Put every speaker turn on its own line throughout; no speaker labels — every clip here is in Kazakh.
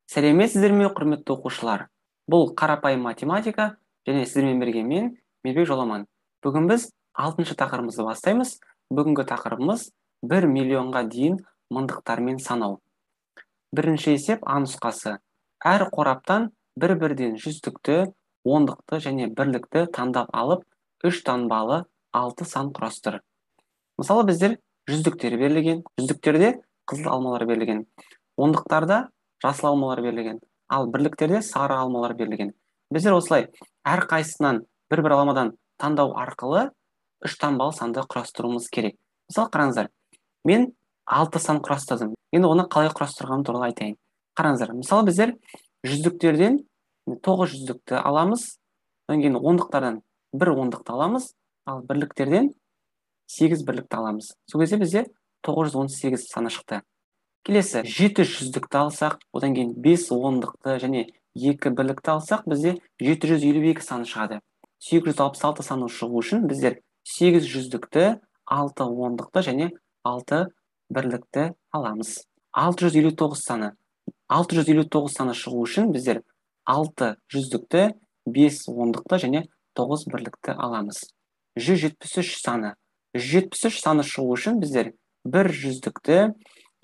Сәлеметсіздер ме, құрметті оқушылар? Бұл қарапайым математика және сіздермен бірге мен, Мейірбек Жоламан. Бүгін біз 6-шы тақырыбымызды бастаймыз. Бүгінгі тақырыбымыз 1 миллионға дейін мыңдықтармен санау. Бірінші есеп А нұсқасы. Әр қораптан бір-бірден жүздікті, ондықты және бірлікті таңдап алып, 3 таңбалы 6 сан құрастыр. Мысалы, біздер жүздіктер берілген, жүздіктерде қызыл алмалар берілген, ондықтарда жасыл алмалар берілген, ал бірліктерде сары алмалар берілген. Біздер осылай әр қайсысынан бір-бір алмадан таңдау арқылы 3 таңбалы санды құрастыруымыз керек. Мысалы, қараңыздар, мен 6 сан құрастырдым. Енді оны қалай құрастырғаным туралы айтайын. Қараңыздар, мысалы, біздер жүздіктерден 9 жүздікті аламыз, одан кейін ондықтардан 1 ондықты аламыз, ал бірліктерден 8 бірлікті аламыз. Сол кезде бізде 918 саны шықты. Келесі 7 жүздікті алсақ, одан кейін 5 ондықты және 2 бірлікті алсақ, бізде 752 саны шығады. 866 саны шығу үшін біздер 8 жүздікті, 6 ондықты және 6 бірлікті аламыз. 659 саны. 659 саны шығу үшін біздер 6 жүздікті, 5 ондықты және 9 бірлікті аламыз. 173 саны. 173 саны шығу үшін біздер 1 жүздікті,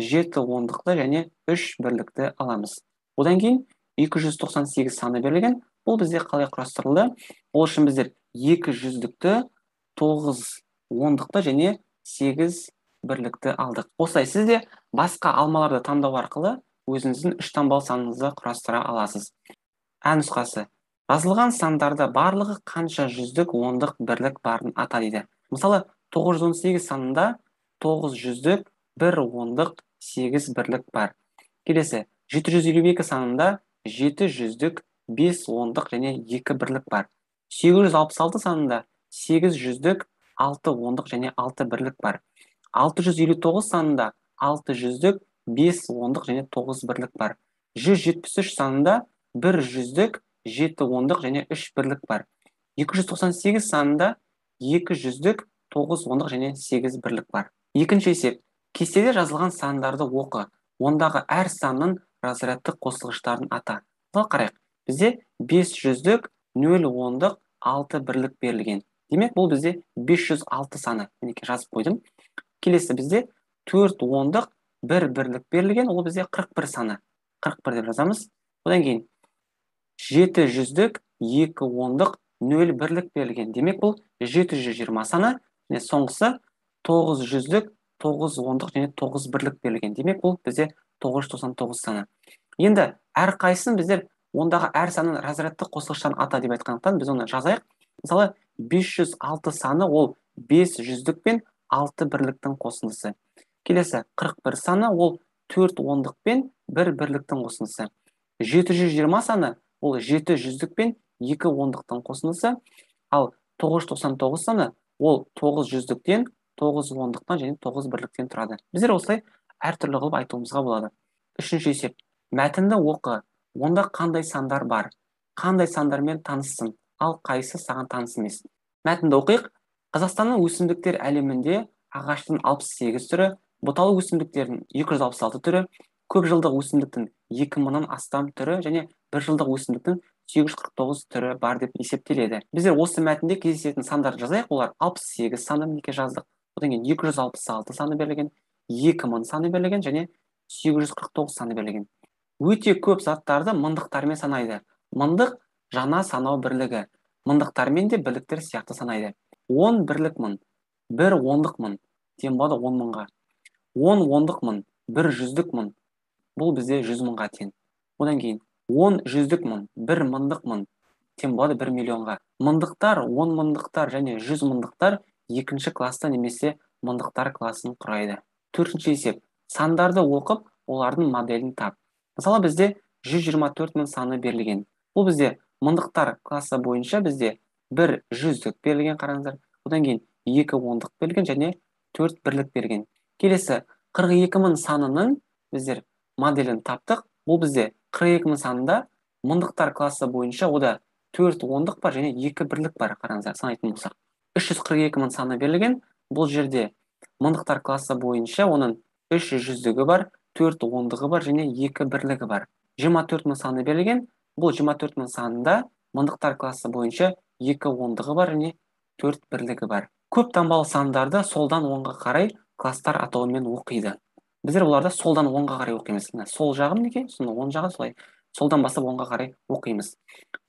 7 ондықты және 3 бірлікті аламыз. Одан кейін 298 саны берілген. Бұл бізде қалай құрастырылды? Ол үшін біздер 2 жүздікті, 9 ондықты және 8 бірлікті алдық. Осылай сіз де басқа алмаларды таңдау арқылы өзіңіздің 3 таңбалы саныңызды құрастыра аласыз. А нұсқасы. Жазылған сандарда барлығы қанша жүздік, ондық, бірлік барын ата дейді. Мысалы, 918 санында 9 жүздік, 1 ондық, 8 бірлік бар. Келесі, 752 санында 7 жүздік, 5 ондық және 2 бірлік бар. 866 санында 8 жүздік, 6 ондық және 6 бірлік бар. 659 санында 6 жүздік, 5 ондық және 9 бірлік бар. 173 санында 1 жүздік, 7 ондық және 3 бірлік бар. 298 санында 2 жүздік, 9 ондық және 8 бірлік бар. Екінші есеп. Кестеде жазылған сандарды оқы. Ондағы әр санның разрядтық қосылғыштарын ата. Мысалы, қарайық. Бізде 5 жүздік, 0 ондық, 6 бірлік берілген. Демек, бұл бізде 506 саны. Мінекей жазып қойдым. Келесі бізде 4 ондық, 1 бірлік берілген. Ол бізде 41 саны. 41 деп жазамыз. Одан кейін 7 жүздік, 2 ондық, 0 бірлік берілген. Демек, бұл 720 саны. Және соңғысы 9 жүздік, 9 ондық және 9 бірлік берілген. Демек, бұл бізде 999 саны. Енді әр қайсысын біздер ондағы әр санның разрядтық қосылғыштарын ата деп айтқандықтан біз оны жазайық. Мысалы, 506 саны ол 5 жүздік пен 6 бірліктің қосындысы. Келесі 41 саны ол 4 ондық пен 1 бірліктің қосындысы. 720 саны ол 7 жүздік пен 2 ондықтың қосындысы. Ал 999 саны ол 9 жүздіктен, 9 ондықтан және 9 бірліктен тұрады. Біздер осылай әртүрлі қылып айтуымызға болады. Үшінші есеп. Мәтінді оқы. Онда қандай сандар бар? Қандай сандармен таныссың? Ал қайсы саған таныс емес? Мәтінді оқиық. Қазақстанның өсімдіктер әлемінде ағаштың 68 түрі, бұталы өсімдіктердің 266 түрі, көп жылдық өсімдіктің 2000-нан астам түрі және бір жылдық өсімдіктің 849 түрі бар деп есептеледі. Біздер осы мәтінде кездесетін сандарды жазайық. Олар 68 саны мінекей жаздық. Одан кейін 266 саны берілген, 2000 саны берілген және 849 саны берілген. Өте көп заттарды мыңдықтармен санайды. Мыңдық жаңа санау бірлігі. Мыңдықтармен де бірліктер сияқты санайды. 10 бірлік мың, 1 ондық мың, тең болады 10 мыңға. 10 ондық мың, 1 жүздік мың, бұл бізде 100 мыңға тең. Одан кейін 10 жүздік мың, 1 мыңдық мың, тең болады 1 миллионға. Мыңдықтар, 10 мыңдықтар және 100 мыңдықтар екінші класста немесе мыңдықтар класын құрайды. Төртінші есеп. Сандарды оқып, олардың моделін тап. Мысалы, бізде 124 мың саны берілген. Бұл бізде мыңдықтар классы бойынша бізде 1 жүздік берілген, қараңыздар. Одан кейін 2 ондық берілген және 4 бірлік берілген. Келесі 42 мың санының біздер моделін таптық. Бұл бізде 42 мың санында мыңдықтар классы бойынша ода 4 ондық бар және 2 бірлік бар, қараңыздар, санайтын болсақ. 342 мың саны берілген. Бұл жерде мыңдықтар классы бойынша оның 3 жүздігі бар, 4 ондығы бар және 2 бірлігі бар. 24 мың саны берілген. Бұл 24 мың санында мыңдықтар классы бойынша 2 ондығы бар және 4 бірлігі бар. Көп таңбалы сандарды солдан оңға қарай класстар атауымен оқиды. Біздер оларды солдан оңға қарай оқимыз. Мына сол жағы мінекей, сонда оң жағы солай. Солдан бастап оңға қарай оқимыз.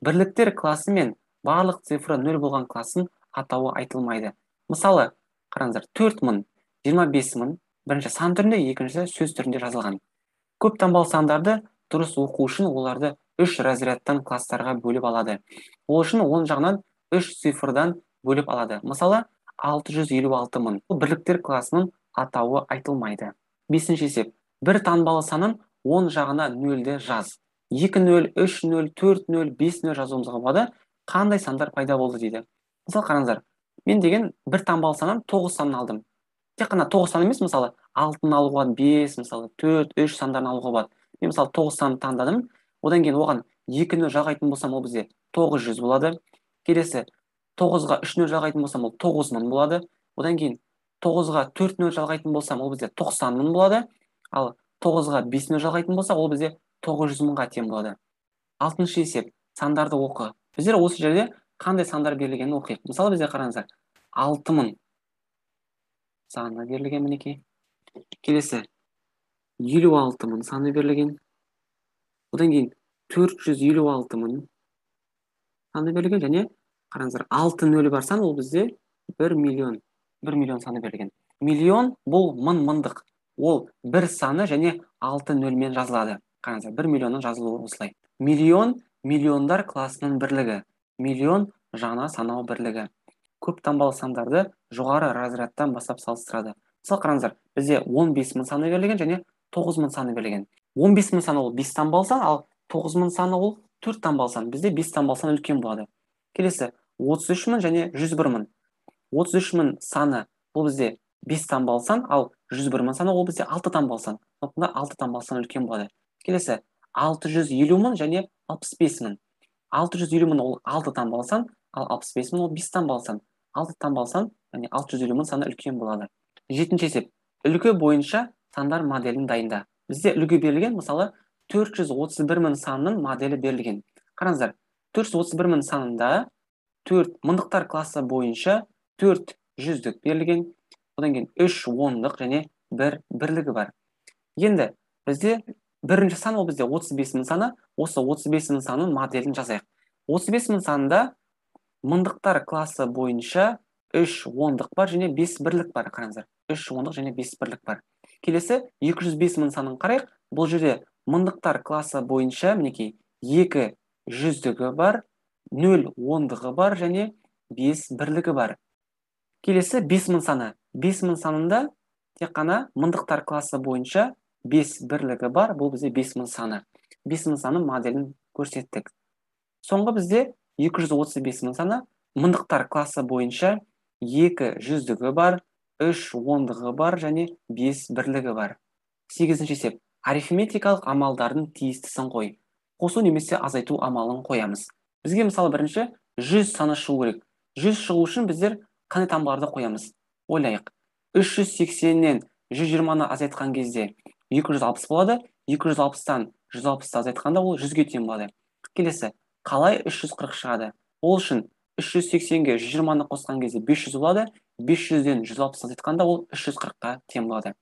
Бірліктер классы мен барлық цифры 0 болған классын атауы айтылмайды. Мысалы, қараңыздар, 4000, 25000 бірінші сан түрінде, екіншісі сөз түрінде жазылған. Көп таңбалы сандарды дұрыс оқу үшін оларды 3 разрядтан класстарға бөліп алады. Ол үшін оң жағынан 3 цифрдан бөліп алады. Мысалы, 656 мың. Бұл бірліктер классының атауы айтылмайды. Бесінші есеп. Бір таңбалы санын оң жағына 0-ді жаз. 2 0, 3 0, 4 0, 5 0 жазуымызға болады. Қандай сандар пайда болды дейді. Мысалы, қараңыздар, мен деген бір таңбалы саннан 9 санын алдым. Тек қана 9 сан емес, мысалы, 6-ны алуға болады, 5, мысалы, 4, 3 сандарын алуға болады. Мен мысалы 9 санын таңдадым. Одан кейін оған 2 0 жалғайтын болсам, ол бізде 900 болады. Келесі 9-ға 3 0 жалғайтын болсам, ол 9000 болады. Одан кейін 9-ға 4 0 жалғайтын болсам, ол бізде 90 мың болады. Ал 9-ға 5 0 жалғайтын болса, ол бізде 900 мыңға тең болады. Алтыншы есеп. Сандарды оқы. Біздер осы жерде қандай сандар берілгенін оқиық. Мысалы, бізде қараңыздар, 6000 саны берілген мінекей. Келесі 56000 саны берілген. Одан кейін 456000 саны берілген және қараңыздар, 6 нөлі бар сан, ол бізде 1 миллион, 1 миллион саны берілген. Миллион бұл мың мыңдық. Ол бір саны және 6 нөлмен жазылады. Қараңыздар, 1 миллионның жазылуы осылай. Миллион миллиондар классының бірлігі. Миллион жаңа санау бірлігі. Көп таңбалы сандарды жоғары разрядтан бастап салыстырады. Мысалы, қараңыздар, бізде 15 мың саны берілген және 9 мың саны берілген. 15 мың саны ол 5 таңбалы сан, ал 9 мың саны ол 4 таңбалы сан. Бізде 5 таңбалы сан үлкен болады. Келесі 33 мың және 101 мың. 33 мың саны бұл бізде 5 таңбалы сан, ал 101 мың саны ол бізде 6 таңбалы сан. Сондықтан да 6 таңбалы сан үлкен болады. Келесі 650 мың және 65 мың. 650 мың ол 6 таңбалы сан, ал 65 мың ол 5 таңбалы сан. 6 таңбалы сан, яғни 650 мың саны үлкен болады. Жетінші есеп. Үлгі бойынша сандар моделін дайында. Бізде үлгі берілген, мысалы, 431 мың санының моделі берілген. Қараңыздар, 431 мың санында 4 мыңдықтар классы бойынша 4 жүздік берілген, одан кейін 3 ондық және 1 бірлігі бар. Енді бізде бірінші сан ол бізде 35 мың саны, осы 35 мың санының моделін жазайық. 35 мың санында мыңдықтар классы бойынша 3 ондық бар және 5 бірлік бар. Қараңыздар, 3 ондық және 5 бірлік бар. Келесі 205 мың санын қарайық. Бұл жерде мыңдықтар классы бойынша мінекей 2 жүздігі бар, 0 ондығы бар және 5 бірлігі бар. Келесі 5 мың саны. 5 мың санында тек қана мыңдықтар классы бойынша 5 бірлігі бар. Бұл бізде 5 мың саны. 5 мың саны моделін көрсеттік. Соңғы бізде 235 мың саны. Мыңдықтар классы бойынша 2 жүздігі бар, 3 ондығы бар және 5 бірлігі бар. Сегізінші есеп. Арифметикалық амалдардың тиістісін қой. Қосу немесе азайту амалын қоямыз. Бізге мысалы бірінші 100 саны шығу керек. 100 шығу үшін біздер қандай таңбаларды қоямыз? Ойлайық. 380-нен 120-ны азайтқан кезде 260 болады. 260-тан 160-ты азайтқанда ол 100-ге тең болады. Келесі, қалай 340 шығады? Ол үшін 380-ге 120-ны қосқан кезде 500 болады. 500-ден 160 азайтқанда ол 340-қа тең болады.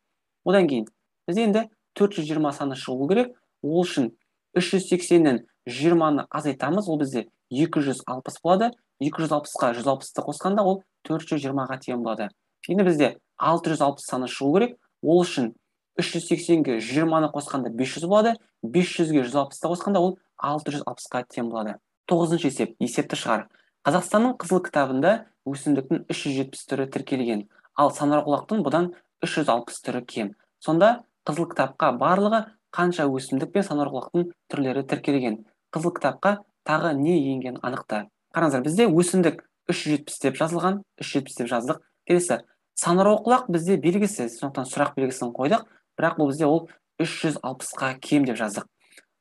Одан кейін бізде енді 420 саны шығу керек. Ол үшін 380-нен 120-ны азайтамыз, ол бізде 260 болады. 260-қа 160-ты қосқанда ол 420-ға тең болады. Енді бізде 660 саны шығу керек. Ол үшін 380-ге 120-ны қосқанда 500 болады. 500-ге 160-ты қосқанда ол 660-қа тең болады. Тоғызыншы есеп. Есепті шығар. Қазақстанның қызыл кітабында өсімдіктің 370 түрі тіркелген, ал саңырауқұлақтың бұдан 360 түрі кем. Сонда қызыл кітапқа барлығы қанша өсімдік пен саңырауқұлақтың түрлері тіркелген? Қызыл кітапқа тағы не енгенін анықта. Қараңыздар, бізде өсімдік 370 деп жазылған, 370 деп жаздық. Келесі, саңырауқұлақ бізде белгісіз, сондықтан сұрақ белгісін қойдық, бірақ бұл бізде ол 360-қа кем деп жаздық.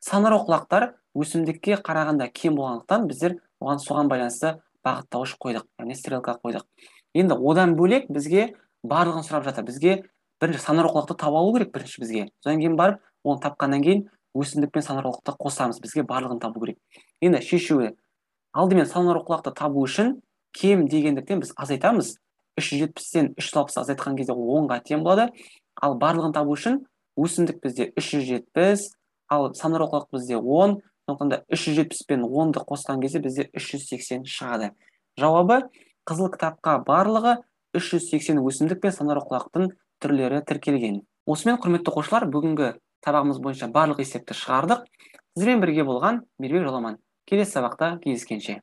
Саңырауқұлақтар өсімдікке қарағанда кем болғандықтан біздер оған соған байланысты бағыттауыш қойдық, яғни стрелка қойдық. Енді одан бөлек бізге барлығын сұрап жатыр. Бізге бірінші саңырауқұлақты таба алу керек бірінші бізге. Содан кейін барып оны тапқаннан кейін Өсімдік пен саңырауқұлақты қосамыз, бізге барлығын табу керек. Енді шешуі. Алдымен саңырауқұлақты табу үшін кем дегендіктен біз азайтамыз. 370-тен 360 азайтқан кезде ол 10-ға тең болады. Ал барлығын табу үшін өсімдік бізде 370, ал саңырауқұлақ бізде 10, сондықтан да 370 пен 10-ды қосқан кезде бізде 380 шығады. Жауабы: қызыл кітапқа барлығы 380 өсімдік пен саңырауқұлақтың түрлері тіркелген. Осымен, құрметті оқушылар, бүгінгі сабағымыз бойынша барлық есепті шығардық. Сізбен бірге болған Мейірбек Жоламан. Келесі сабақта кездескенше.